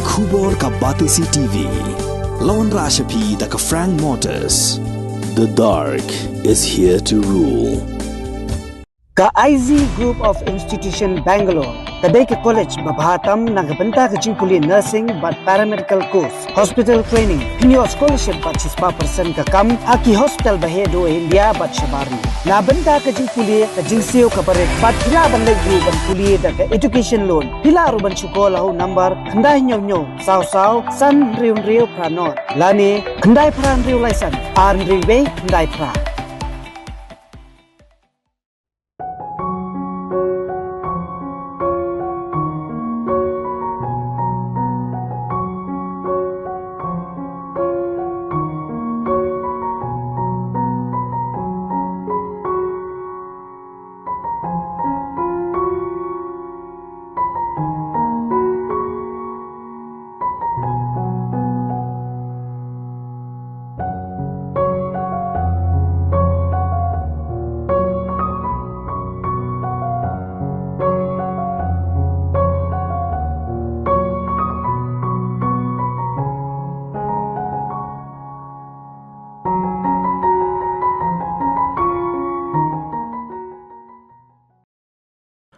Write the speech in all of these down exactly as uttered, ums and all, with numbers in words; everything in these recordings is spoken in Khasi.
Khubor ka Batesi T V. Lawan Rashapi da ka Frank Motors. The dark is here to rule. Ka I Z Group of Institution Bangalore ka dei ka college ba bha tam na ka bynta ka jingpule nursing bad paramedical course, hospital training, pynïoh scholarship bad shispah percent ka kam ha ki hospital ba heh duh ha India bad shabar ri. Na bynta ka jingpule ka jingsiew ka barit bad phi lah ban leit ruh ban pule da ka education loan. Phi lah ruh ban shu call ha u number khyndai hynñiew hynñiew saw saw san hynriew hynriew phra nod lane khyndai phra hynriew lai san ar hynriew wei khyndai phra.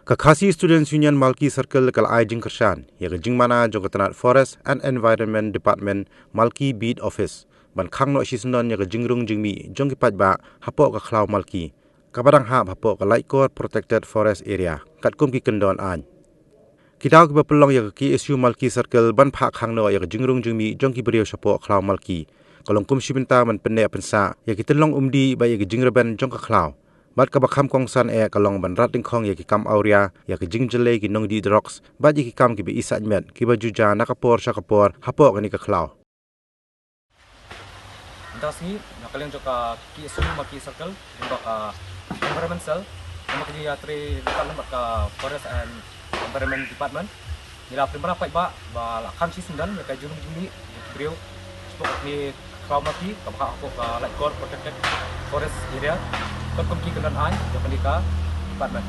Ka Khasi Students Union Malki Circle ka la ai jingkyrshan ïa ka jingmana jong ka tnat Forest and Environment Department Malki Beat Office ban khang noh shisyndon ïa ka jingrung jingmih jong ki paidbah hapoh ka khlaw Malki, kaba dang hap hapoh ka Laitkor Protected Forest Area katkum ki kyndon aiñ. Ki daw kiba pynlong ïa ka K S U Malki Circle ban phah khang noh ïa ka jingrung jingmih jong ki briew shapoh khlaw Malki ka long kum shi bynta ban pynneh pynsah ïa ki tynlong umdih bad ïa ki jingrben jong ka khlaw. Bad kaba kham kongsan eh ka long ban rat dyngkhong ïa ki kam awria, ïa ki jingjyllei ki nongdih drugs bad ïa ki kam kiba isaitmet kiba ju jia na ka por sha ka por hapoh kane ka khlaw. Mynta ka sngi na ka liang jong ka K S U Malki Circle, jong ka Environment Cell, namar ka jingïatrei department bad ka Forest and Environment Department, ngi la pynbna paidbah ba la khang shisyndon ïa ka jingrung jingmih jong ki briew shapoh kane ka khlaw Malki kaba hap hapoh ka Laitkor Protected Forest Area katkum ki kyndon aiñ jong kane ka department.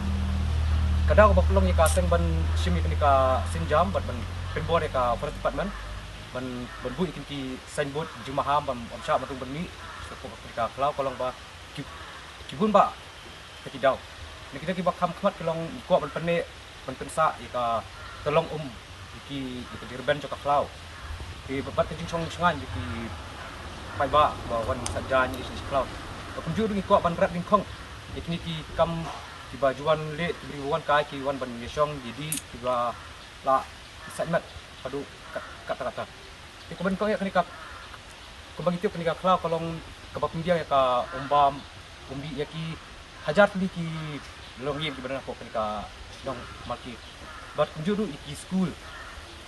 Ka daw kaba pynlong ïa ka seng ban shim ïa kane ka sienjam bad ban pynbor ïa ka Forest Department ban, ban buh ïa kine ki signboard jingmaham ban ym shah ban rung ban mih shapoh kane ka khlaw ka long ba ki, ki bun bah ki daw. Na ki daw kiba kham khmat ki long ngi kwah ban pynneh ban pynsah ïa ka tynlong um ïa ki, ïa ka jingrben jong ka khlaw. Te bad ka jingshong shngaiñ ïa ki paidbah ba wan sah jaiñ ïa ka khlaw. Bad kumjuh ruh ngi kwah ban rat dyngkhong ïa kine ki kam kiba ju wan leh, ki briew ba wan kai ki wan ban ïashong ïadih kiba la isaitmet haduh kat, katta katta. Te kumba nyngkong ïa kane ka, kumba ngi tip kane ka khlaw ka long kaba pynbiang ïa ka umbam umdih ïa ki hajar tylli ki longïing kiba don hapoh kane ka shnong Malki. Bad kumjuh ruh ïa ki skul,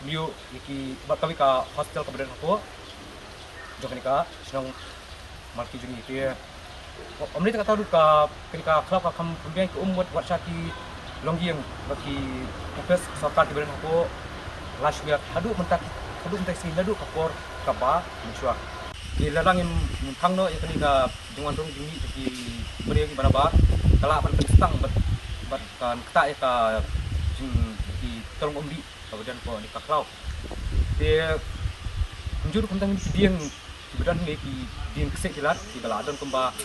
kumjuh ïa ki, bad kawei ka hostel kaba don hapoh jong kane ka shnong Malki jong ngi. Te ym dei tang katta ruh ka, kane ka khlaw ka kham pynbiang ïa ka um wat, wat sha ki longïing bad ki ophis sorkar kiba don hapoh Lashmer haduh mynta, haduh mynta ka sngi naduh ka por kaba mynshuwa. Te lada ngim, ngim khang noh ïa kane ka jingwan rung jingmih jong ki briew kiba nabar, ka lah ban pynsdang bad, bad kan ktah ïa ka jing, ki tynlong umdih kaba don hapoh kane ka khlaw. Te kumjuh ruh kumta ngi ki dieng kiba don hangne, ki dieng ksiej ki lad kiba la don kumba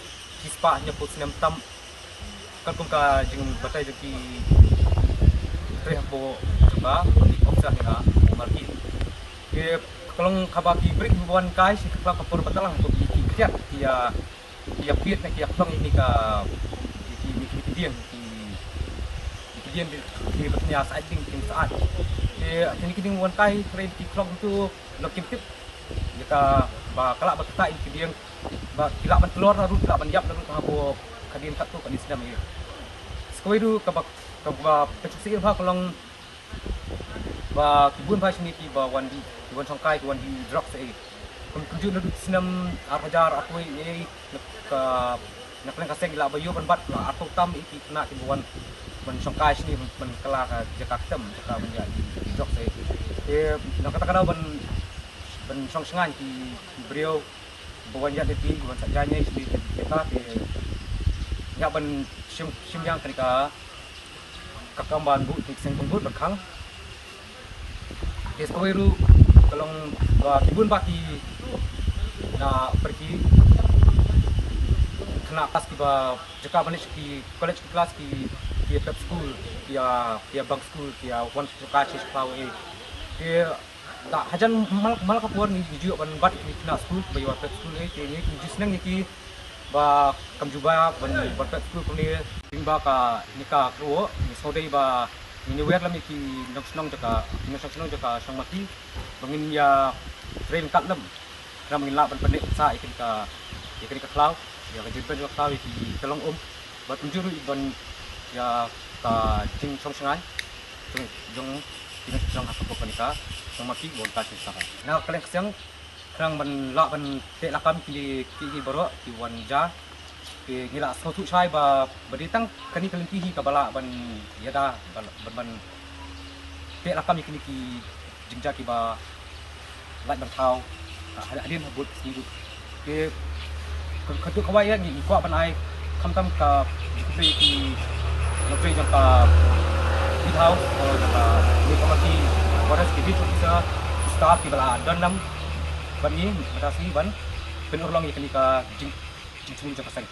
shispah hynñiewphew snem tam, katkum ka jingbatai jong ki trei hapoh jong ka police officer ha Malki. Te ka long kaba ki briew kiba wan kai sha ka khlaw ka por ba tlang, ki, ki khriat ki ïa, ki ïa piet ne ki ïa pynlong ïa kine ka, ïa ki, ïa ki dieng, ki, ïa ki dieng ki, ki ba tnia sait ding, ki sait. Te kine ki dieng wan kai, hynrei ki khlong tu lok kim tip ïa ka ba ka lah ba ktah ïa ki dieng, ba ki lah ban tlor na ruh, ki lah ban ïap na ruh, ka hapoh ka dien katto katne snem ïa. Sa kawei ruh kaba, kaba pynshong sih bha ka long ba ki bun bha shane kiba wan dih, ki wan shongkai, ki wan dih drugs ïa. Kum, kumjuh naduh snem ar hajar arphew ïa, na ka, na ka liang ka seng ki lah ba ïoh ban bat arphew tam ïa ki khynnah kiba wan ban shongkai shane, ban, ban kylla ka jaka ktem, jaka ban ïa dih drugs ïa. Te na kata ka daw ban, ban shong shngaiñ ki, ki briew ba wan ïaid lynti, ba wan sah jaiñ ïa sha ki jaka, te ïa ban shim, shim ïa kane ka, ka kam ban buh, te seng ban buh ban khang. Te sa kawei ruh Ka long ba ki bun ba ki na pyrki khynnah klas kiba jaka ban leit sha ki college ki klas ki ki ïa prep school, ki ïa ki ïa bunk school, ki ïa wan sha ka sha khlaw eh. Te da hajan mal mal ka por ngi ju ban bat ki khynnah school ba ïa prep school eh, te ngi ju sneng ïa ki ba kam ju ba ban ban prep school kumne. Ding ba ka ni ka kro ni sodai ba ni wer lam ïa ki nong shnong jaka, nong shnong jaka Shangmaki ba ngin ïa train kat lem. Khnang ba ngin lah ban pynleit sa ïa kane ka, ïa kane ka khlaw, ïa ka jingpynleit ka khlaw ïa ki ka long um. Bad kumjuh ruh ban ïa ka jingshong shngai jong jong ki nong shnong ha ka pok kane ka Shangmaki ba wan ka shisha. Na ka liang ka siang khnang ban lah ban teh lakam kine ki baroh ki wan ja. Ki ngi la sngewthuh shai ba ba dei tang kane ka lynti hi kaba lah ban ïada ban ban teh lakam ïa kine ki jingjia kiba lait ban thaw hadien ha bud sngi ruh. Ki ka tu kawai ïa ngi kwah ban ai khamtam ka jingkhublei ïa ki nongtrei jong ka Beat House, jong ka Newcomer Forest, ki beat officer, staff kiba la don lang bad ngi mynta sngi ban pynurlong ïa kane ka jing jingthmu jong ka seng.